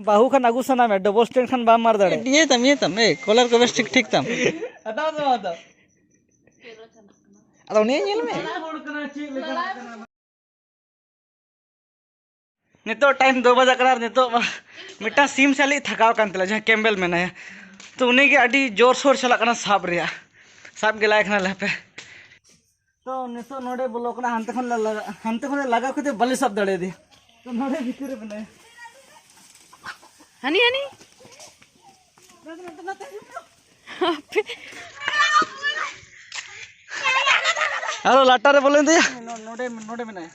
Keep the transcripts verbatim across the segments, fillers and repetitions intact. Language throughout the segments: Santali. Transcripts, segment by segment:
ᱵᱟᱹᱦᱩ ᱠᱷᱟᱱ ᱟᱹᱜᱩ ᱥᱟᱱᱟ ᱢᱮ, ᱰᱚᱵᱚᱞ ᱥᱴᱮᱱᱰ ᱠᱷᱟᱱ ᱵᱟᱢ ᱢᱟᱨ ᱫᱟᱲᱮᱭᱟᱜᱼᱟ᱾ ᱤᱭᱟᱹ ᱛᱟᱢ, ᱤᱭᱟᱹ ᱛᱟᱢ, ᱮᱭ, ᱠᱚᱞᱟᱨ ᱠᱚ ᱵᱮᱥ ᱴᱷᱤᱠ, ᱴᱷᱤᱠ ᱛᱟᱢ᱾ ᱟᱫᱚ ᱩᱱᱤ ᱧᱮᱞ ᱢᱮ᱾ ᱱᱤᱛᱚᱜ ᱴᱟᱭᱤᱢ ᱫᱩ ᱵᱟᱡᱟᱜ ᱠᱟᱱᱟ ᱟᱨ ᱱᱤᱛᱚᱜ ᱢᱤᱫᱴᱟᱝ ᱥᱤᱢ ᱥᱟᱞᱤᱡ ᱛᱷᱟᱠᱟᱣ ᱠᱟᱱ ᱛᱟᱞᱮᱭᱟ, ᱡᱟᱦᱟᱸ ᱠᱮᱢᱵᱮᱞ ᱢᱮᱱᱟᱭᱟ᱾ ᱛᱚ ᱩᱱᱤᱜᱮ ᱟᱹᱰᱤ ᱡᱳᱨᱥᱳᱨ ᱪᱟᱞᱟᱜ ᱠᱟᱱᱟ ᱥᱟᱵ ᱨᱮᱭᱟᱜ᱾ ᱥᱟᱵ ᱜᱮᱞᱟᱭ ᱠᱟᱱᱟᱞᱮ ᱦᱟᱯᱮ᱾ ᱛᱚ ᱱᱤᱛᱚᱜ ᱱᱚᱰᱮ ᱵᱚᱞᱚ ᱠᱟᱱᱟ, ᱦᱟᱱᱛᱮ ᱠᱷᱚᱱ ᱞᱮ ᱞᱟᱜᱟ, ᱦᱟᱱᱛᱮ ᱠᱷᱚᱱ ᱞᱮ ᱞᱟᱜᱟ ᱠᱟᱛᱮ ᱵᱟᱞᱮ ᱥᱟᱵ ᱫᱟᱲᱮᱭᱟᱫᱮᱭᱟ᱾ ᱛᱚ ᱱᱚᱰᱮ ᱵᱷᱤᱛᱤᱨ ᱨᱮ ᱢᱮᱱᱟᱭᱟ᱾ ᱦᱟᱹᱱᱤ, ᱦᱟᱹᱱᱤ᱾ ᱟᱨᱚ ᱞᱟᱴᱟ ᱨᱮ ᱵᱚᱞᱚᱭᱮᱱ ᱛᱟᱭᱟ᱾ ᱱᱚ-, ᱱᱚᱰᱮ, ᱱᱚᱰᱮ ᱢᱮᱱᱟᱭᱟ᱾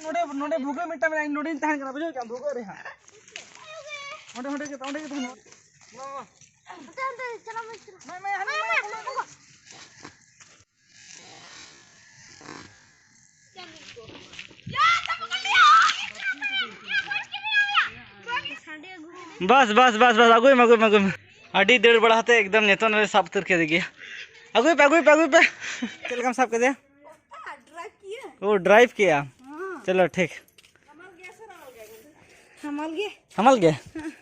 ᱱᱚᱰᱮ, ᱱᱚᱰᱮ ᱵᱷᱩᱜᱟᱹᱜ ᱢᱤᱫᱴᱟᱝ ᱢᱮᱱᱟᱜᱼᱟ, ᱤᱧ ᱱᱚᱰᱮᱧ ᱛᱟᱦᱮᱱ ᱠᱟᱱᱟ, ᱵᱩᱡᱷᱟᱹᱣ ᱠᱮᱫᱟᱢ? ᱵᱷᱩᱜᱟᱹᱜ ᱨᱮ ᱦᱟᱸᱜ᱾ ᱚᱸᱰᱮ, ᱚᱸᱰᱮ ᱜᱮ, ᱚᱸᱰᱮ ᱜᱮ ᱛᱟᱦᱮᱱ ᱢᱮ᱾ ᱢᱟ, ᱢᱟ᱾ ᱢᱟ, ᱢᱟ, ᱦᱟᱱᱮ, ᱦᱟᱱᱮ, ᱦᱟᱱᱮ᱾ ᱵᱟᱥ, ᱵᱟᱥ, ᱵᱟᱥ, ᱵᱟᱥ, ᱟᱹᱜᱩᱭ ᱢᱮ, ᱟᱹᱜᱩᱭ ᱢᱮ, ᱟᱹᱜᱩᱭ ᱢᱮ᱾ ᱟᱹᱰᱤ ᱫᱟᱹᱲ ᱵᱟᱲᱟ ᱠᱟᱛᱮ ᱮᱠᱫᱚᱢ ᱱᱤᱛᱚᱜ ᱱᱚᱰᱮ ᱥᱟᱵ ᱩᱛᱟᱹᱨ ᱠᱮᱫᱮ ᱜᱮᱭᱟ᱾ ᱟᱹᱜᱩᱭ ᱯᱮ, ᱟᱹᱜᱩᱭ ᱯᱮ, ᱟᱹᱜᱩᱭ ᱯᱮ᱾ ᱪᱮᱫ ᱞᱮᱠᱟᱢ ᱥᱟᱵ ᱠᱮᱫᱮᱭᱟ? ᱰᱨᱟᱭᱤᱵᱷ ᱠᱮᱜᱼᱟ᱾ ᱚ, ᱰᱨᱟᱭᱤᱵᱷ ᱠᱮᱜᱼᱟ᱾ ᱦᱮᱸ᱾ ᱪᱚᱞᱚ, ᱴᱷᱤᱠ᱾ ᱦᱟᱢᱟᱞ ᱜᱮ᱾ ᱦᱟᱢᱟᱞ ᱜᱮ? ᱦᱮᱸ᱾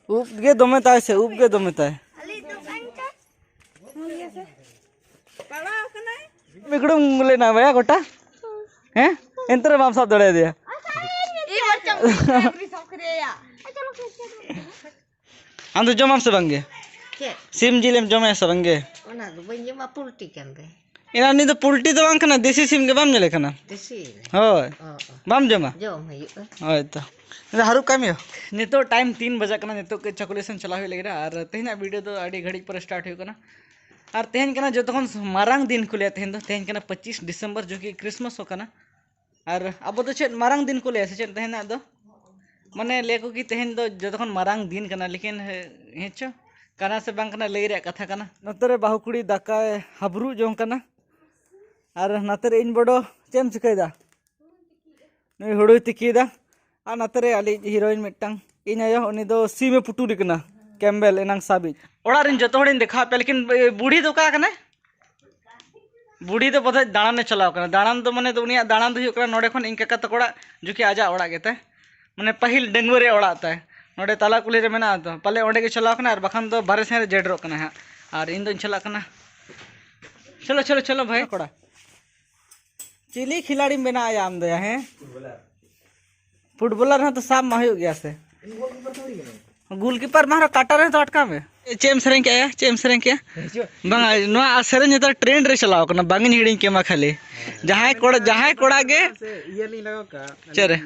ᱩᱵ ᱜᱮ ᱫᱚᱢᱮ ᱛᱟᱭ ᱥᱮ, ᱩᱵ ᱜᱮ ᱫᱚᱢᱮ ᱛᱟᱭ᱾ ᱟᱞᱮ ᱫᱚ ᱵᱟᱝ ᱪᱚ᱾ ᱦᱟᱢᱟᱞ ᱜᱮᱭᱟ ᱥᱮ? ᱯᱟᱲᱟᱣ ᱠᱟᱱᱟᱭ᱾ ᱢᱤᱠᱲᱩᱢ ᱞᱮᱱᱟ ᱵᱟᱭᱟ ᱜᱚᱴᱟ? ᱦᱮᱸ? ᱮᱱᱛᱮ ᱨᱮ ᱵᱟᱢ ᱥᱟᱵ ᱫᱟᱲᱮᱭᱟᱫᱮᱭᱟ? ᱤᱧ ᱵᱟᱧᱪᱟᱣ ᱥᱟᱵ ᱠᱮᱫᱮᱭᱟ᱾ ᱟᱢ ᱫᱚ ᱡᱚᱢᱟᱢ ᱥᱮ ᱵᱟᱝ ᱜᱮ? ᱪᱮᱫ? ᱥᱤᱢ ᱡᱤᱞ ᱮᱢ ᱡᱚᱢᱟ ᱥᱮ ᱵᱟᱝ ᱜᱮ? ᱚᱱᱟ ᱫᱚ ᱵᱟᱹᱧ ᱡᱚᱢᱟ, ᱯᱩᱞᱴᱤ ᱠᱟᱱ ᱫᱚᱭ᱾ ᱮᱱᱟ, ᱩᱱᱤ ᱫᱚ ᱯᱩᱞᱴᱤ ᱫᱚ ᱵᱟᱝ ᱠᱟᱱᱟ, ᱫᱮᱥᱤ ᱥᱤᱢ ᱜᱮ, ᱵᱟᱢ ᱧᱮᱞᱮ ᱠᱟᱱᱟ? ᱫᱮᱥᱤ? ᱦᱳᱭ᱾ ᱚ, ᱚ᱾ ᱵᱟᱢ ᱡᱚᱢᱟ? ᱡᱚᱢ ᱦᱩᱭᱩᱜᱼᱟ᱾ ᱦᱳᱭ ᱛᱚ᱾ ᱦᱟᱹᱨᱩᱵ ᱠᱟᱜ ᱢᱮᱭᱟ᱾ ᱱᱤᱛᱚᱜ ᱴᱟᱭᱤᱢ ᱛᱤᱱ ᱵᱟᱡᱟᱜ ᱠᱟᱱᱟ, ᱱᱤᱛᱚᱜ ᱠᱟᱹᱡ ᱪᱟᱠᱩᱞᱤ ᱥᱮᱱ ᱪᱟᱞᱟᱣ ᱦᱩᱭ ᱞᱟᱹᱜᱤᱫ ᱟᱨ ᱛᱮᱦᱮᱧᱟᱜ ᱵᱷᱤᱰᱤᱭᱳ ᱫᱚ ᱟᱹᱰᱤ ᱜᱷᱟᱹᱲᱤᱡ ᱯᱚᱨᱮ ᱥᱴᱟᱨᱴ ᱦᱩᱭᱩᱜ ᱠᱟᱱᱟ᱾ ᱟᱨ ᱛᱮᱦᱮᱧ ᱠᱟᱱᱟ ᱡᱚᱛᱚ ᱠᱷᱚᱱ ᱢᱟᱨᱟᱝ ᱫᱤᱱ ᱠᱚ ᱞᱟᱹᱭᱟ, ᱛᱮᱦᱮᱧ ᱫᱚ, ᱛᱮᱦᱮᱧ ᱠᱟᱱᱟ ᱯᱚᱸᱪᱤᱥ ᱰᱤᱥᱮᱢᱵᱚᱨ, ᱡᱚᱠᱤ ᱠᱨᱤᱥᱢᱟᱥ ᱦᱚᱸ ᱠᱟᱱᱟ᱾ ᱟᱨ ᱟᱵᱚ ᱫᱚ ᱪᱮᱫ ᱢᱟᱨᱟᱝ ᱫᱤᱱ ᱠᱚ ᱞᱟᱹᱭᱟ ᱥᱮ ᱪᱮᱫ ᱛᱮᱦᱮᱧᱟᱜ ᱫᱚ? ᱢᱟᱱᱮ ᱞᱟᱹᱭᱟ ᱠᱚ ᱠᱤ ᱛᱮᱦᱮᱧ ᱫᱚ ᱡᱚᱛᱚ ᱠᱷᱚᱱ ᱢᱟᱨᱟᱝ ᱫᱤᱱ ᱠᱟᱱᱟ, ᱞᱮᱠᱤᱱ ᱦᱮ-, ᱦᱮᱸ ᱪᱚ, ᱠᱟᱱᱟ ᱥᱮ ᱵᱟᱝ ᱠᱟᱱᱟ ᱞᱟᱹᱭ ᱨᱮᱭᱟᱜ ᱠᱟᱛᱷᱟ ᱠᱟᱱᱟ᱾ ᱱᱚᱛᱮ ᱨᱮ ᱵᱟᱹᱦᱩ ᱠᱩᱲᱤ ᱫᱟᱠᱟᱭ ᱦᱟᱵᱨᱩ ᱡᱚᱝ ᱠᱟᱱᱟ᱾ ᱟᱨ ᱱᱚᱛᱮ ᱨᱮ ᱤᱧ ᱵᱚᱰᱚ ᱪᱮᱫ ᱮᱢ ᱪᱤᱠᱟᱹᱭᱮᱫᱟ? ᱱᱩᱭ ᱦᱩᱲᱩᱭ ᱛᱤᱠᱤᱭᱮᱫᱟ᱾ ᱟᱨ ᱱᱚᱛᱮ ᱨᱮ ᱟᱞᱮᱭᱤᱡ ᱦᱤᱨᱳᱭᱤᱱ ᱢᱤᱫᱴᱟᱝ, ᱤᱧ ᱟᱭᱳ, ᱩᱱᱤ ᱫᱚ ᱥᱤᱢ ᱮ ᱯᱩᱴᱩᱨᱮ ᱠᱟᱱᱟ, ᱠᱮᱢᱵᱮᱞ, ᱮᱱᱟᱝ ᱥᱟᱵᱤᱡ᱾ ᱚᱲᱟᱜ ᱨᱮᱱ ᱡᱚᱛᱚ ᱦᱚᱲᱤᱧ ᱫᱮᱠᱷᱟᱣ ᱟᱯᱮᱭᱟ, ᱞᱮᱠᱤᱱ ᱵᱩᱲᱦᱤ ᱫᱚ ᱚᱠᱟ ᱠᱟᱱᱟᱭ? ᱵᱩᱲᱦᱤ ᱫᱚ ᱵᱚᱫᱷᱚᱭ ᱫᱟᱬᱟᱱᱮ ᱪᱟᱞᱟᱣ ᱠᱟᱱᱟ᱾ ᱫᱟᱬᱟᱱ ᱫᱚ ᱢᱟᱱᱮ ᱫᱚ ᱩᱱᱤᱭᱟᱜ ᱫᱟᱬᱟᱱ ᱫᱚ ᱦᱩᱭᱩᱜ ᱠᱟᱱᱟ ᱱᱚᱰᱮ ᱠᱷᱚᱱ ᱤᱧ ᱠᱟᱠᱟ ᱛᱟᱠᱚ ᱚᱲᱟᱜ, ᱡᱚᱠᱤ ᱟᱡᱟᱜ ᱚᱲᱟᱜ ᱜᱮᱛᱟᱭ᱾ ᱢᱟᱱᱮ ᱯᱟᱹᱦᱤᱞ ᱰᱟᱺᱜᱩᱣᱟᱹ ᱨᱮᱭᱟᱜ ᱚᱲᱟᱜ ᱛᱟᱭ᱾ ᱱᱚᱰᱮ ᱛᱟᱞᱟ ᱠᱩᱞᱦᱤ ᱨᱮ ᱢᱮᱱᱟᱜᱼᱟ ᱛᱚ, ᱯᱟᱞᱮ ᱚᱸᱰᱮ ᱜᱮ ᱪᱟᱞᱟᱣ ᱠᱟᱱᱟ, ᱟᱨ ᱵᱟᱠᱷᱟᱱ ᱫᱚ ᱵᱟᱨᱦᱮ ᱥᱮᱱ ᱨᱮ ᱡᱮᱰᱨᱚᱜ ᱠᱟᱱᱟ ᱦᱟᱸᱜ᱾ ᱟᱨ ᱤᱧ ᱫᱚᱧ ᱪᱟᱞᱟᱜ ᱠᱟᱱᱟ᱾ ᱪᱚᱞᱚ, ᱪᱚᱞᱚ, ᱪᱚᱞᱚ ᱵᱷᱟᱭ᱾ ᱠᱚᱲᱟ, ᱪᱤᱞᱤ ᱠᱷᱤᱞᱟᱲᱤᱢ ᱵᱮᱱᱟᱜᱼᱟ ᱟᱢ ᱫᱚᱭᱟ, ᱦᱮᱸ? ᱯᱷᱩᱴᱵᱚᱞᱟᱨ ᱦᱚᱸ ᱛᱚ ᱥᱟᱵ ᱢᱟ ᱦᱩᱭᱩᱜ ᱜᱮᱭᱟ ᱥᱮ? ᱜᱳᱞᱠᱤᱯᱟᱨ ᱢᱟ ᱟᱨᱦᱚᱸ ᱠᱟᱴᱟ ᱨᱮᱦᱚᱸ ᱛᱚ ᱟᱴᱠᱟᱣ ᱢᱮ᱾ ᱪᱮᱫ ᱮᱢ ᱥᱮᱨᱮᱧ ᱠᱮᱜᱼᱟ? ᱪᱮᱫ ᱮᱢ ᱥᱮᱨᱮᱧ ᱠᱮᱜᱼᱟ? ᱵᱟᱝᱟ, ᱱᱚᱣᱟ ᱥᱮᱨᱮᱧ ᱱᱮᱛᱟᱨ ᱴᱨᱮᱱᱰ ᱨᱮ ᱪᱟᱞᱟᱣ ᱠᱟᱱᱟ, ᱵᱟᱝ ᱤᱧ ᱦᱤᱲᱤᱧ ᱠᱮᱢᱟ ᱠᱷᱟᱹᱞᱤ᱾ ᱡᱟᱦᱟᱸᱭ ᱠᱚᱲᱟ, ᱡᱟᱦᱟᱸᱭ ᱠᱚᱲᱟ ᱜᱮ᱾ ᱤᱭᱟᱹ ᱞᱤᱧ ᱞᱟᱜᱟᱣ ᱠᱟᱜᱼᱟ᱾ ᱪᱮᱫ ᱨᱮ?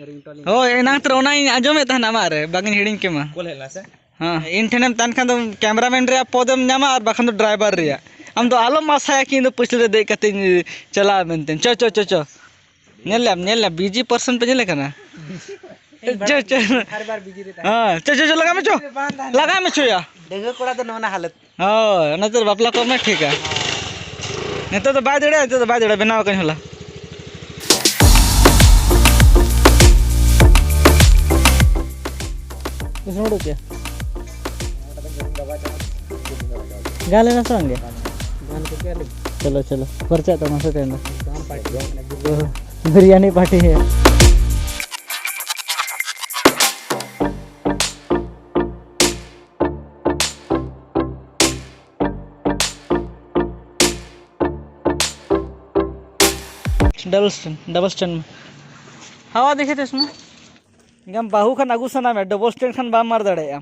ᱨᱤᱝᱴᱳᱱ ᱞᱤᱧ ᱦᱳᱭ, ᱮᱱᱟᱝ ᱛᱚᱨᱟ ᱚᱱᱟᱧ ᱟᱸᱡᱚᱢᱮᱫ ᱛᱟᱦᱮᱱᱟ ᱟᱢᱟᱜ ᱨᱮ, ᱵᱟᱝ ᱤᱧ ᱦᱤᱲᱤᱧ ᱠᱮᱢᱟ᱾ ᱠᱚᱞ ᱦᱮᱡ ᱞᱮᱱᱟ ᱥᱮ? ᱦᱮᱸ, ᱤᱧ ᱴᱷᱮᱱᱮᱢ ᱛᱟᱦᱮᱱ ᱠᱷᱟᱱ ᱫᱚ ᱠᱮᱢᱨᱟᱢᱮᱱ ᱨᱮᱭᱟᱜ ᱯᱚᱫᱮᱢ ᱧᱟᱢᱟ, ᱟᱨ ᱵᱟᱠᱷᱟᱱ ᱫᱚ ᱰᱨᱟᱭᱵᱷᱟᱨ ᱨᱮᱭᱟᱜ᱾ ᱟᱢ ᱫᱚ ᱟᱞᱚᱢ ᱟᱥᱟᱭᱟ ᱠᱤ ᱤᱧ ᱫᱚ ᱯᱟᱹᱪᱷᱞᱟᱹ ᱨᱮ ᱫᱮᱡ ᱠᱟᱛᱮᱧ ᱪᱟᱞᱟᱜᱼᱟ ᱢᱮᱱᱛᱮ᱾ ᱪᱚ, ᱪᱚ, ᱪᱚ, ᱪᱚ᱾ ᱧᱮᱞ ᱞᱮᱢ, ᱧᱮᱞ ᱞᱮᱢ, ᱵᱤᱡᱤ ᱯᱟᱨᱥᱚᱱ ᱯᱮ ᱧᱮᱞᱮ ᱠᱟᱱᱟ? ᱪᱚ, ᱪᱚ᱾ ᱦᱟᱨ ᱵᱟᱨ ᱵᱤᱡᱤ ᱨᱮ ᱛᱟᱦᱮᱱ᱾ ᱦᱮᱸ, ᱪᱚ, ᱪᱚ, ᱪᱚ, ᱞᱟᱜᱟᱭ ᱢᱮ ᱪᱚ᱾ ᱵᱟᱝ ᱛᱟᱦᱮᱱ᱾ ᱞᱟᱜᱟᱭ ᱢᱮ ᱪᱚᱭᱟ᱾ ᱰᱟᱺᱜᱩᱣᱟᱹ ᱠᱚᱲᱟ ᱫᱚ ᱱᱚᱜᱼᱚ ᱱᱟ ᱦᱟᱞᱚᱛ᱾ ᱦᱳᱭ, ᱚᱱᱟᱛᱮ ᱵᱟᱯᱞᱟ ᱠᱚᱜ ᱢᱮ ᱴᱷᱤᱠᱟ᱾ ᱱᱤᱛᱚᱜ ᱫᱚ ᱵᱟᱭ ᱫᱟᱹᱲᱟ, ᱱᱤᱛᱚᱜ ᱫᱚ ᱵᱟᱭ ᱫᱟᱹᱲᱟ, ᱵᱮᱱᱟᱣ ᱟᱠᱟᱧ ᱦᱚᱞᱟ᱾ ᱤᱥᱤᱱ ᱩᱰᱩᱠ ᱠᱮᱜᱼᱟ? ᱜᱟᱱ ᱞᱮᱱᱟ ᱥᱮ ᱵᱟᱝ ᱜᱮ? ᱪᱚᱞᱚ, ᱪᱚᱞᱚ, ᱯᱟᱨᱪᱟᱜ ᱛᱟᱵᱚᱱ ᱥᱮ ᱛᱮᱦᱮᱧ ᱫᱚ᱾ ᱵᱤᱨᱭᱟᱱᱤ ᱯᱟᱨᱴᱤ ᱦᱩᱭᱩᱜᱼᱟ᱾ डबल स्टैंड, डबल स्टैंड में हवा देखे थे इसमें। एकदम ᱵᱟᱹᱦᱩ ᱠᱷᱟᱱ ᱟᱹᱜᱩ ᱥᱟᱱᱟ ᱢᱮ, ᱰᱚᱵᱚᱞ ᱥᱴᱮᱱᱰ ᱠᱷᱟᱱ ᱵᱟᱢ ᱢᱟᱨ ᱫᱟᱲᱮᱭᱟᱜᱼᱟ᱾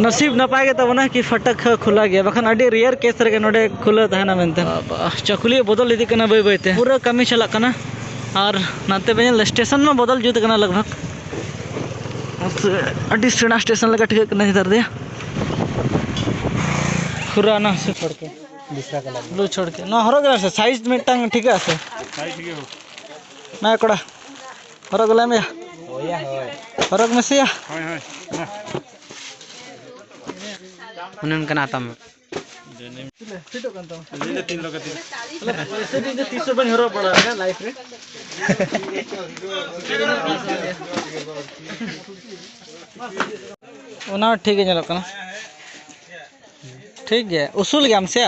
ᱱᱟᱥᱤᱵ ᱱᱟᱯᱟᱭ ᱜᱮ ᱛᱟᱵᱚᱱᱟ ᱠᱤ ᱯᱷᱟᱴᱟᱠ ᱠᱷᱩᱞᱟ ᱜᱮᱭᱟ, ᱵᱟᱠᱷᱟᱱ ᱟᱹᱰᱤ ᱨᱮᱭᱟᱨ ᱠᱮᱥ ᱨᱮᱜᱮ ᱱᱚᱰᱮ ᱠᱷᱩᱞᱟᱹᱣ ᱛᱟᱦᱮᱱᱟ ᱢᱮᱱᱛᱮ᱾ ᱵᱟᱵᱟ, ᱪᱟᱹᱠᱩᱞᱤᱭᱟᱹ ᱵᱚᱫᱚᱞ ᱤᱫᱤᱜ ᱠᱟᱱᱟ ᱵᱟᱹᱭ ᱵᱟᱹᱭ ᱛᱮ, ᱯᱩᱨᱟᱹ ᱠᱟᱹᱢᱤ ᱪᱟᱞᱟᱜ ᱠᱟᱱᱟ᱾ ᱟᱨ ᱱᱟᱛᱮ ᱵᱮᱱ ᱧᱮᱞ ᱥᱴᱮᱥᱚᱱ ᱢᱟ ᱵᱚᱫᱚᱞ ᱡᱩᱛ ᱠᱟᱱᱟ ᱞᱟᱜᱽ ᱵᱷᱟᱜᱽ᱾ ᱟᱹᱰᱤ ᱥᱮᱬᱟ ᱥᱴᱮᱥᱚᱱ ᱞᱮᱠᱟ ᱴᱷᱤᱠᱟᱹᱜ ᱠᱟᱱᱟ ᱱᱮᱛᱟᱨ ᱫᱚ᱾ ᱯᱩᱨᱟᱱᱟ ᱥᱮ ᱪᱷᱚᱲ ᱠᱮ? ᱫᱩᱥᱨᱟ ᱠᱟᱞᱟᱨ᱾ ᱵᱞᱩ ᱪᱷᱚᱲ ᱠᱮ᱾ ᱱᱚᱣᱟ ᱦᱚᱨᱚᱜ ᱜᱮᱞᱟᱢ ᱥᱮ, ᱥᱟᱭᱤᱡ ᱢᱤᱫᱴᱟᱝ ᱴᱷᱤᱠᱟᱹᱜᱼᱟ ᱥᱮ? ᱥᱟᱭᱤᱡ ᱴᱷᱤᱠ ᱜᱮᱭᱟ᱾ ᱱᱟ ᱠᱚᱲᱟ, ᱦᱚᱨᱚᱜ ᱜᱮᱞᱟᱢ ᱭᱟ᱾ ᱦᱳᱭ, ᱦᱳᱭ᱾ ᱦᱚᱨᱚᱜ ᱢᱮᱥᱮᱭᱟ᱾ ᱦᱳᱭ, ᱦᱳᱭ᱾ ᱢᱟ᱾ ᱚᱱᱮ ᱚᱱᱠᱟᱱᱟᱜ ᱦᱟᱛᱟᱣ ᱢᱮ᱾ ᱯᱷᱤᱴᱚᱜ ᱠᱟᱱ ᱛᱟᱢᱟ᱾ ᱛᱤᱱ ᱞᱮᱠᱟ ᱛᱤᱱ᱾ ᱟᱞᱮ ᱯᱚᱭᱥᱟ ᱫᱤᱱ ᱫᱚ ᱛᱤᱥ ᱦᱚᱸ ᱵᱟᱹᱧ ᱦᱚᱨᱚᱜ ᱵᱟᱲᱟ ᱟᱠᱟᱫᱟ ᱞᱟᱭᱤᱯᱷ ᱨᱮ᱾ ᱚᱱᱟ ᱦᱚᱸ ᱴᱷᱤᱠ ᱜᱮ ᱧᱮᱞᱚᱜ ᱠᱟᱱᱟ᱾ ᱴᱷᱤᱠ ᱜᱮ, ᱩᱥᱩᱞ ᱜᱮᱭᱟᱢ ᱥᱮ?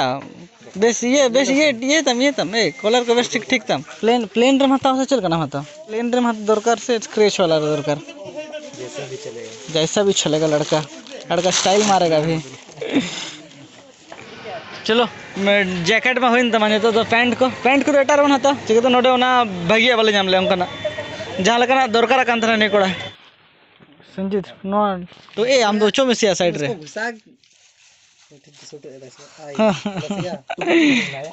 ᱵᱮᱥ ᱤᱭᱟᱹ ᱵᱮᱥ ᱤᱭᱟᱹ ᱤᱭᱟᱹ ᱛᱟᱢ ᱤᱭᱟᱹ ᱛᱟᱢ ᱮ ᱠᱚᱞᱟᱨ ᱠᱚ ᱵᱮᱥ ᱴᱷᱤᱠ ᱴᱷᱤᱠ ᱛᱟᱢ᱾ ᱯᱞᱮᱱ ᱯᱞᱮᱱ ᱨᱮᱢ ᱦᱟᱛᱟᱣᱟ ᱥᱮ ᱪᱮᱫ ᱞᱮᱠᱟᱱᱟᱜ ᱮᱢ ᱦᱟᱛᱟᱣᱟ? ᱯᱞᱮᱱ ᱨᱮᱢ ᱦᱟᱛᱟᱣ ᱫᱚᱨᱠᱟᱨ ᱥᱮ ᱥᱠᱨᱮᱪ ᱣᱟᱞᱟ ᱨᱮ ᱫᱚᱨᱠᱟᱨ? जैसा भी चलेगा। जैसा भी चलेगा लड़का। लड़का स्टाइल मारेगा अभी। चलो, ᱡᱮᱠᱮᱴ ᱢᱟ ᱦᱩᱭᱮᱱ ᱛᱟᱢᱟ, ᱱᱤᱛᱚᱜ ᱫᱚ ᱯᱮᱱᱴ ᱠᱚ, ᱯᱮᱱᱴ ᱠᱚᱫᱚ ᱮᱴᱟᱜ ᱨᱮᱵᱚᱱ ᱦᱟᱛᱟᱣᱟ, ᱪᱤᱠᱟᱹᱛᱮ ᱱᱚᱰᱮ ᱚᱱᱟ ᱵᱷᱟᱹᱜᱤᱭᱟᱜ ᱵᱟᱞᱮ ᱧᱟᱢ ᱞᱮᱫᱟ ᱚᱱᱠᱟᱱᱟᱜ, ᱡᱟᱦᱟᱸ ᱞᱮᱠᱟᱱᱟᱜ ᱫᱚᱨᱠᱟᱨᱟᱜ ᱠᱟᱱ ᱛᱟᱦᱮᱱᱟ ᱱᱤᱭᱟᱹ ᱠᱚᱲᱟ᱾ ᱥᱚᱧᱡᱤᱛ, ᱱᱚᱣᱟ ᱛᱚ ᱮ ᱟᱢ ᱫᱚ ᱚᱪᱚᱜ ᱢᱮᱥᱮᱭᱟ ᱥᱟᱭᱤᱰ ᱨᱮ᱾ इसको घुसा। ठीक से सूट है इसमें। आई। हाँ। बस या।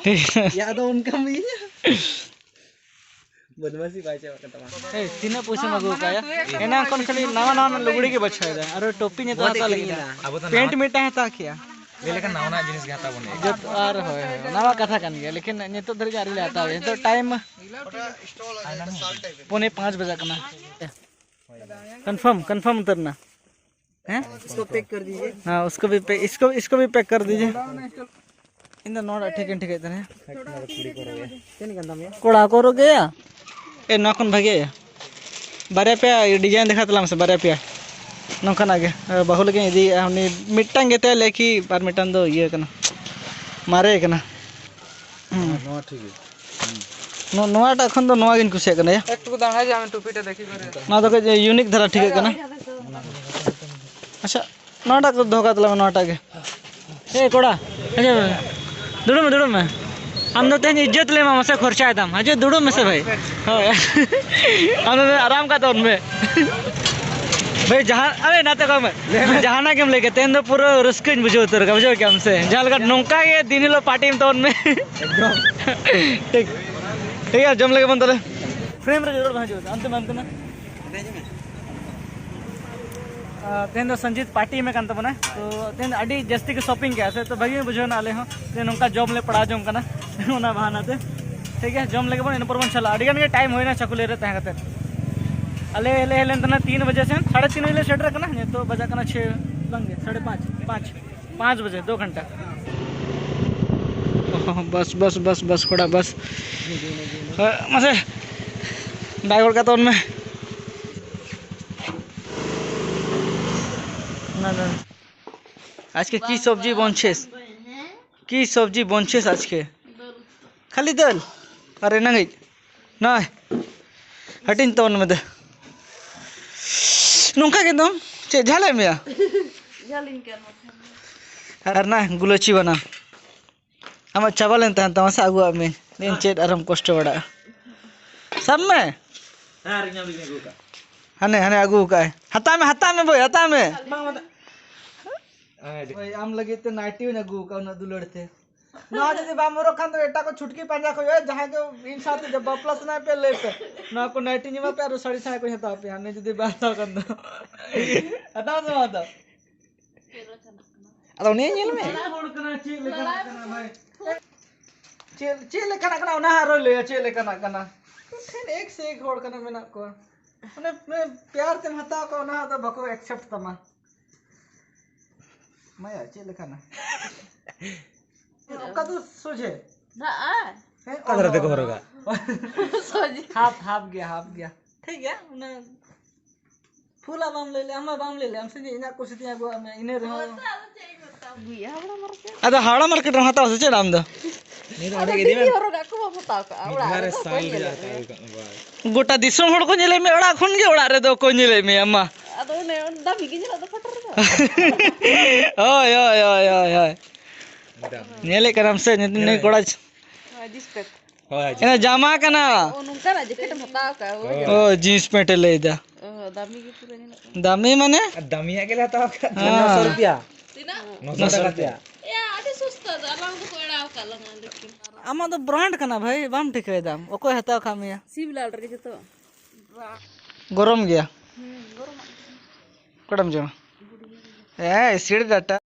ठीक है। या तो उनका भी। बदमाशी भाई चाबा करता। ए, तीनों पैसे में गो का या? एना कौन खाली नवा नवा लुगड़ी के बछाए दा। अरे टोपी ने तो आता लगी ना। अब तो पेंट नवा में टाइम था क्या? ये लेकिन नवा नवा जिनिस के आता बने। जो तो आर हो, हो, नवा कथा कान गया, लेकिन ये तो धर जा रही आता है। तो टाइम पौने पाँच बजे करना। कंफर्म, कंफर्म उतरना। हैं? इसको पैक कर दीजिए। हाँ, उसको भी पैक, इसको इसको भी पैक कर दीजिए। ᱤᱧ ᱫᱚ ᱱᱚᱰᱮ ᱴᱷᱤᱠ ᱤᱧ ᱴᱷᱤᱠᱟᱹᱭᱮᱫ ᱛᱟᱦᱮᱱᱟ᱾ ᱪᱮᱫ ᱞᱮᱠᱟᱱ ᱫᱟᱢ ᱭᱟ? ᱠᱚᱲᱟ ᱠᱚ ᱨᱚᱜᱮᱭᱟ᱾ ᱮ, ᱱᱚᱣᱟ ᱠᱷᱚᱱ ᱵᱷᱟᱜᱮᱭᱟ᱾ ᱵᱟᱨᱭᱟ ᱯᱮᱭᱟ ᱰᱤᱡᱟᱭᱤᱱ ᱫᱮᱠᱷᱟᱣ ᱛᱟᱞᱟᱝ ᱢᱮᱥᱮ, ᱵᱟᱨᱭᱟ ᱯᱮᱭᱟ᱾ ᱱᱚᱝᱠᱟᱱᱟᱜ ᱜᱮ᱾ ᱮ, ᱵᱟᱹᱦᱩ ᱞᱟᱹᱜᱤᱫ ᱤᱧ ᱤᱫᱤᱭᱮᱫᱼᱟ᱾ ᱩᱱᱤ ᱢᱤᱫᱴᱟᱝ ᱜᱮᱛᱟᱭ ᱞᱟᱹᱭ ᱠᱤ ᱟᱨ ᱢᱤᱫᱴᱟᱝ ᱫᱚ ᱤᱭᱟᱹ ᱠᱟᱱᱟ, ᱢᱟᱨᱮ ᱠᱟᱱᱟ᱾ ᱦᱩᱸ᱾ ᱱᱚᱣᱟ ᱴᱷᱤᱠ ᱜᱮᱭᱟ᱾ ᱱᱚ-, ᱱᱚᱣᱟᱴᱟᱜ ᱠᱷᱚᱱ ᱫᱚ ᱱᱚᱣᱟ ᱜᱤᱧ ᱠᱩᱥᱤᱭᱟᱜ ᱠᱟᱱᱟ ᱭᱟ᱾ एक टुक दाढ़ा जा, हमें टोपी टा देखी करे। ᱱᱚᱣᱟ ᱫᱚ ᱠᱟᱹᱡ ᱤᱭᱩᱱᱤᱠ ᱫᱷᱟᱨᱟ ᱴᱷᱤᱠᱟᱹᱜ ᱠᱟᱱᱟ᱾ ᱟᱪᱪᱷᱟ, ᱱᱚᱣᱟᱴᱟᱜ ᱠᱚ ᱫᱚᱦᱚ ᱠᱟᱜ ᱛᱟᱞᱟᱝ ᱢᱮ, ᱱᱚᱣᱟᱴᱟᱜ ᱜᱮ᱾ ᱮ ᱠᱚᱲᱟ, ᱦᱤᱡᱩᱜ ᱢᱮ᱾ ᱫᱩᱲᱩᱵ ᱢᱮ, ᱫᱩᱲᱩᱵ ᱢᱮ᱾ ᱟᱢ ᱫᱚ ᱛᱮᱦᱮᱧ ᱤᱡᱽᱡᱚᱛ ᱞᱮ ᱮᱢᱟᱢᱟ ᱥᱮ ᱠᱷᱚᱨᱪᱟᱭ ᱛᱟᱢ? ᱦᱤᱡᱩᱜ, ᱫᱩᱲᱩᱵ ᱢᱮᱥᱮ ᱵᱷᱟᱹᱭ᱾ ᱦᱳᱭ᱾ ᱟᱢ ᱫᱚ ᱟᱨᱟᱢ ᱠᱟᱛᱮ ᱚᱱ ᱢᱮ᱾ ᱵᱷᱟᱹᱭ, ᱡᱟᱦᱟᱸ, ᱟᱨᱮ ᱱᱟᱛᱮ ᱠᱚᱜ ᱢᱮ᱾ ᱡᱟᱦᱟᱱᱟᱜ ᱜᱮᱢ ᱞᱟᱹᱭ ᱠᱮᱫ, ᱛᱮᱦᱮᱧ ᱫᱚ ᱯᱩᱨᱟᱹ ᱨᱟᱹᱥᱠᱟᱹᱧ ᱵᱩᱡᱷᱟᱹᱣ ᱩᱛᱟᱹᱨ ᱠᱟᱜᱼᱟ, ᱵᱩᱡᱷᱟᱹᱣ ᱠᱮᱜᱼᱟᱢ ᱥᱮ? ᱡᱟᱦᱟᱸ ᱞᱮᱠᱟ ᱱᱚᱝᱠᱟ ᱜᱮ ᱫᱤᱱ ᱦᱤᱞᱳᱜ ᱯᱟᱨᱴᱤ ᱮᱢ ᱛᱟᱵᱚᱱ ᱢᱮ᱾ ᱮᱠᱫᱚᱢ᱾ ᱴᱷᱤᱠ, ᱴᱷᱤᱠ ᱜᱮᱭᱟ, ᱡᱚᱢ ᱞᱮᱜᱮ ᱵᱚᱱ ᱛᱟᱦᱞᱮ᱾ ᱯᱷᱨᱮᱢ ᱨᱮ ᱡᱚᱲᱚᱜ ᱢᱮ, ᱦᱤᱡᱩᱜ ᱢᱮ, ᱟᱱᱛᱮ ᱢᱮ, ᱟᱱᱛᱮ ᱢᱮ᱾ ᱟᱨ ᱛᱮᱦᱮᱧ ᱫᱚ ᱥᱚᱧᱡᱤᱛ ᱯᱟᱨᱴᱤ ᱮᱢᱮ ᱠᱟᱱ ᱛᱟᱵᱚᱱᱟ, ᱛᱚ ᱛᱮᱦᱮᱧ ᱫᱚ ᱟᱹᱰᱤ ᱡᱟᱹᱥᱛᱤ ᱜᱮ ᱥᱚᱯᱤᱝ ᱠᱮᱜᱼᱟ ᱥᱮ, ᱛᱚ ᱵᱷᱟᱹᱜᱤ ᱜᱮ ᱵᱩᱡᱷᱟᱹᱣ ᱮᱱᱟ ᱟᱞᱮ ᱦᱚᱸ, ᱡᱮ ᱱᱚᱝᱠᱟ ᱡᱚᱢ ᱞᱮ ᱯᱟᱲᱟᱣ ᱡᱚᱝ ᱠᱟᱱᱟ᱾ ᱚᱱᱟ ᱵᱟᱦᱟᱱᱟ ᱛᱮ᱾ ᱴᱷᱤᱠ ᱜᱮᱭᱟ, ᱡᱚᱢ ᱞᱮᱜᱮ ᱵᱚᱱ, ᱤᱱᱟᱹ ᱯᱚᱨ ᱵᱚᱱ ᱪᱟᱞᱟᱜᱼᱟ᱾ ᱟᱹᱰᱤ ᱜᱟᱱ ᱜᱮ ᱴᱟᱭᱤᱢ ᱦᱩᱭᱱᱟ ᱪᱟᱠᱩᱞᱤᱭᱟᱹ ᱨᱮ ᱛᱟᱦᱮᱸ ᱠᱟᱛᱮ᱾ ᱟᱞᱮ ᱞᱮ ᱦᱮᱡ ᱞᱮᱱ ᱛᱟᱦᱮᱱᱟ ᱛᱤᱱ ᱵᱟᱡᱮ ᱥᱮᱱ, ᱥᱟᱲᱮ ᱛᱤᱱ ᱵᱟᱡᱮ ᱞᱮ ᱥᱮᱴᱮᱨ ᱟᱠᱟᱱᱟ, ᱱᱤᱛᱚᱜ ᱵᱟᱡᱟᱜ ᱠᱟᱱᱟ ᱪᱷᱮ, ᱵᱟᱝ ᱜᱮ, ᱥᱟᱲᱮ ᱯᱟᱸᱪ, ᱯᱟᱸᱪ, ᱯᱟᱸᱪ ᱵᱟᱡᱮ, ᱫᱳ ᱜᱷᱚᱱᱴᱟ᱾ ᱚᱦᱚ, ᱵᱟᱥ, ᱵᱟᱥ, ᱵᱟᱥ, ᱵᱟᱥ, ᱠᱚᱲᱟ, ᱵᱟᱥ᱾ ᱦᱮᱸ, ᱢᱟᱥᱮ, ᱵᱟᱭ ᱜᱚᱲ ᱠᱟᱛᱮ ᱚᱱ ᱢᱮ᱾ ᱚᱱᱟ ᱫᱚ ᱟᱡᱠᱮ ᱠᱤ ᱥᱚᱵᱽᱡᱤ ᱵᱚᱱᱪᱷᱮᱥ? ᱠᱤ ᱥᱚᱵᱽᱡᱤ ᱵᱚᱱᱪᱷᱮᱥ ᱟᱡᱠᱮ? ᱠᱷᱟᱹᱞᱤ ᱫᱟᱹᱞ ᱟᱨ ᱮᱱᱟᱝᱤᱡ ᱱᱚᱜᱼᱚᱭ ᱦᱟᱹᱴᱤᱧ ᱛᱟᱵᱚᱱ ᱢᱮ ᱫᱮ᱾ ᱱᱚᱝᱠᱟ ᱜᱮ ᱮᱠᱫᱚᱢ ᱪᱮᱫ ᱡᱷᱟᱞᱮᱫ ᱢᱮᱭᱟ? ᱡᱷᱟᱹᱞᱤᱧ ᱠᱟᱱᱟ᱾ ᱟᱨ ᱱᱟ ᱜᱩᱞᱟᱹᱪᱤ ᱵᱟᱱᱟᱢ ᱟᱢᱟᱜ ᱪᱟᱵᱟ ᱞᱮᱱ ᱛᱟᱦᱮᱱ ᱛᱟᱢᱟ ᱥᱮ ᱟᱹᱜᱩᱣᱟᱜ ᱢᱮ᱾ ᱞᱟᱹᱭᱟᱹᱧ ᱪᱮᱫ ᱟᱨᱦᱚᱸᱢ ᱠᱚᱥᱴᱚ ᱵᱟᱲᱟᱜᱼᱟ᱾ ᱥᱟᱵ ᱢᱮ᱾ ᱦᱮᱸ, ᱟᱨ ᱤᱧ ᱟᱹᱜᱩ ᱠᱟᱜᱼᱟ᱾ ᱦᱟᱱᱮ, ᱦᱟᱱᱮ ᱟᱹᱜᱩ ᱠᱟᱜᱼᱟᱭ᱾ ᱦᱟᱛᱟᱣ ᱢᱮ, ᱦᱟᱛᱟᱣ ᱢᱮ ᱵᱳᱭ, ᱦᱟᱛᱟᱣ ᱢᱮ᱾ ᱵᱟᱝ, ᱵᱟᱝ᱾ ᱦᱮᱸ, ᱵᱳᱭ, ᱟᱢ ᱞᱟᱹᱜᱤᱫ ᱛᱮ ᱱᱟᱭᱴᱤ ᱦᱚᱧ ᱟᱹᱜᱩ ᱠᱟᱜᱼᱟ ᱩᱱᱟᱹᱜ ᱫᱩᱞᱟᱹᱲ ᱛᱮ᱾ ᱱᱚᱣᱟ ᱡᱩᱫᱤ ᱵᱟᱢ ᱦᱚᱨᱚᱜ ᱠᱷᱟᱱ ᱫᱚ ᱮᱴᱟᱜ ᱠᱚ ᱪᱷᱩᱴᱠᱤ ᱯᱟᱸᱡᱟ ᱠᱚ ᱦᱩᱭᱩᱜᱼᱟ, ᱡᱟᱦᱟᱸᱭ ᱠᱚ ᱤᱧ ᱥᱟᱶᱛᱮ ᱡᱚ-, ᱵᱟᱯᱞᱟ ᱥᱟᱱᱟᱭᱮᱫ ᱯᱮᱭᱟ ᱞᱟᱹᱭ ᱯᱮ᱾ ᱱᱚᱣᱟ ᱠᱚ ᱱᱟᱭᱴᱤᱧ ᱮᱢᱟ ᱯᱮᱭᱟ ᱟᱨ ᱥᱟᱹᱲᱤ ᱥᱟᱭ ᱠᱚᱧ ᱦᱟᱛᱟᱣ ᱯᱮᱭᱟ, ᱱᱩᱭ ᱡᱩᱫᱤ ᱵᱟᱭ ᱦᱟᱛᱟᱣ ᱠᱷᱟᱱ ᱫᱚ᱾ ᱦᱟᱛᱟᱣ ᱥᱮ ᱵᱟᱝ ᱦᱟᱛᱟᱣ? ᱟᱫᱚ ᱩᱱᱤ ᱧᱮᱞ ᱢᱮ᱾ ᱪᱮᱫ ᱦᱚᱲ ᱠᱟᱱᱟ, ᱪᱮᱫ ᱞᱮᱠᱟᱱᱟᱜ ᱠᱟᱱᱟ ᱵᱷᱟᱭ? ᱪᱮᱫ, ᱪᱮᱫ ᱞᱮᱠᱟᱱᱟᱜ ᱠᱟᱱᱟ ᱚᱱᱟ ᱦᱚᱸ ᱟᱨᱚᱭ ᱞᱟᱹᱭᱟ ᱪᱮᱫ ᱞᱮᱠᱟᱱᱟᱜ ᱠᱟᱱᱟ᱾ ᱴᱷᱮᱱ ᱮᱠ ᱥᱮ ᱮᱠ ᱦᱚᱲ ᱠᱟᱱᱟ ᱢᱮᱱᱟᱜ ᱠᱚᱣᱟ᱾ ᱢᱟᱱᱮ, ᱢᱟᱱᱮ ᱯᱮᱭᱟᱨ ᱛᱮᱢ ᱦᱟᱛᱟᱣ ᱠᱚᱣᱟ ᱚᱱᱟ ᱦᱚᱸ ᱟᱫᱚ ᱵᱟᱠᱚ accept ᱛᱟᱢᱟ᱾ ᱢᱟᱭᱟ, ᱪᱮᱫ ᱞᱮᱠᱟᱱᱟ? ᱚᱱᱠᱟ ᱫᱚ ᱥᱚᱡᱷᱮ᱾ ᱫᱟᱜ ᱟᱭ᱾ ᱦᱮᱸ, ᱚᱠᱟ ᱫᱷᱟᱨᱮ ᱛᱮᱠᱚ ᱦᱚᱨᱚᱜᱟ? ᱥᱚᱡᱷᱮ᱾ ᱦᱟᱯ, ᱦᱟᱯ ᱜᱮᱭᱟ, ᱦᱟᱯ ᱜᱮᱭᱟ᱾ ᱴᱷᱤᱠ ᱜᱮᱭᱟ, ᱚᱱᱟ ᱯᱷᱩᱞᱟ ᱵᱟᱢ ᱞᱟᱹᱭ ᱞᱮ, ᱟᱢ ᱢᱟ ᱵᱟᱢ ᱞᱟᱹᱭ ᱞᱮ, ᱟᱢ ᱥᱮ ᱤᱧᱟᱹᱜ ᱠᱩᱥᱤ ᱛᱤᱧ ᱟᱹᱜᱩᱣᱟᱜ ᱢᱮ, ᱤᱱᱟᱹ ᱨᱮᱦᱚᱸ᱾ ᱦᱳᱭ, ᱛᱚ, ᱟᱫᱚ ᱪᱮᱫ ᱤᱧ ᱢᱮᱛᱟᱢ? ᱵᱩᱭᱟ, ᱦᱟᱣᱲᱟ ᱢᱟᱨᱠᱮᱴ ᱨᱮᱢ ᱦᱟᱛᱟᱣᱟ ᱥᱮ ᱪᱮᱫ ᱟᱢ ᱫᱚ? ᱱᱤᱭᱟᱹ ᱫᱚ ᱟᱫᱚ ᱚᱸᱰᱮ ᱜᱮ ᱤᱫᱤ ᱢᱮ᱾ ᱰᱤᱜᱽᱨᱤ ᱦᱚᱨᱚᱜᱟᱜ ᱠᱚ ᱵᱟᱢ ᱦᱟᱛᱟᱣ ᱠᱟᱜᱼᱟ, ᱢᱤᱫ ᱚᱲᱟᱜ ᱫᱷᱟᱨᱮ ᱨᱮᱫᱚ ᱚᱠᱚᱭ ᱥᱟᱞ ᱧᱮᱞᱮᱫ ᱨᱮᱭᱟᱜ ᱢᱮᱭᱟ? ᱦᱟᱛᱟᱣ ᱠᱟᱜ ᱢᱮ, ᱵᱟᱥ᱾ ᱜᱚᱴᱟ ᱫᱤᱥᱚᱢ ᱦᱚᱲ ᱠᱚ ᱧᱮᱞᱮᱫ ᱢᱮᱭᱟ, ᱚᱲᱟᱜ ᱠᱷᱚᱱ ᱜᱮ ᱚᱲᱟᱜ ᱨᱮᱫᱚ ᱚᱠᱚᱭ ᱧᱮᱞᱮᱫ ᱢᱮᱭᱟ ᱢᱟ? ᱟᱫᱚ ᱚᱱᱮ ᱫᱟᱢᱤ ᱜᱮ ᱧᱮᱞᱚᱜ ᱫᱚ ᱯᱷᱳᱴᱳ ᱨᱮᱫᱚ᱾ ᱦᱳᱭ, ᱦᱳᱭ, ᱦᱳᱭ, ᱦᱳᱭ, ᱦᱳᱭ᱾ ᱫᱟᱢᱤ᱾ ᱧᱮᱞᱮᱫ ᱠᱟᱱᱟᱢ ᱥᱮ, ᱱᱩᱭ ᱠᱚᱲᱟ᱾ ᱦᱳᱭ, ᱡᱤᱱᱥ ᱯᱮᱱᱴ᱾ ᱦᱳᱭ, ᱮ, ᱡᱟᱢᱟ ᱠᱟᱱᱟ᱾ ᱚ, ᱱᱚᱝᱠᱟᱱᱟᱜ ᱡᱮᱠᱮᱴ ᱮᱢ ᱦᱟᱛᱟᱣ ᱠᱟᱜᱼᱟ, ᱳᱭ᱾ ᱦᱳᱭ᱾ ᱚ, ᱡᱤᱱᱥ ᱯᱮᱱᱴ ᱮ ᱞᱟᱹᱭᱫᱟ᱾ ᱚ, ᱫᱟᱢᱤ ᱜᱮ ᱯᱩᱨᱟᱹ ᱧᱮᱞᱚᱜ ᱠᱟᱱᱟ᱾ ᱫᱟᱢᱤ ᱢᱟᱱᱮ? ᱟᱨ ᱫᱟᱢᱤᱭᱟᱜ ᱜᱮᱞᱮ ᱦᱟᱛᱟᱣ ᱠᱟᱫ᱾ ᱦᱮᱸ᱾ ᱱᱚᱥᱚ ᱨᱩᱯᱤᱭᱟ᱾ ᱛᱤᱱᱟᱹᱜ? ᱱᱚᱥᱚ ᱴᱟᱠᱟ ᱛᱮ᱾ ᱮᱭᱟ, ᱟᱹᱰᱤ ᱥᱚᱥᱛᱟ ᱫᱚ, ᱟᱞᱟᱝ ᱫᱚᱠᱚ ᱮᱲᱟᱣ ᱠᱟᱜ ᱞᱟᱝᱟ, ᱞᱮᱠᱤᱱ᱾ ᱟᱢᱟᱜ ᱫᱚ brand ᱠᱟᱱᱟ ᱵᱷᱟᱭ, ᱵᱟᱢ ᱴᱷᱤᱠᱟᱹᱭ ᱫᱟᱢ᱾ ᱚᱠᱚᱭ ᱦᱟᱛᱟᱣ ᱠᱟᱜ ᱢᱮᱭᱟ? ᱥᱤᱵᱽᱞᱟᱞ ᱨᱮᱜᱮ ᱡᱚᱛᱚ᱾ ᱜᱚᱨᱚᱢ ᱜᱮᱭᱟ᱾ ᱦᱩᱸ, ᱜᱚᱨᱚᱢᱟᱜ ᱜᱮ᱾ ᱚᱠᱟᱴᱟᱜ ᱮᱢ ᱡᱚᱢᱟ? ᱦᱮᱸ, acid ᱰᱟᱴᱟ᱾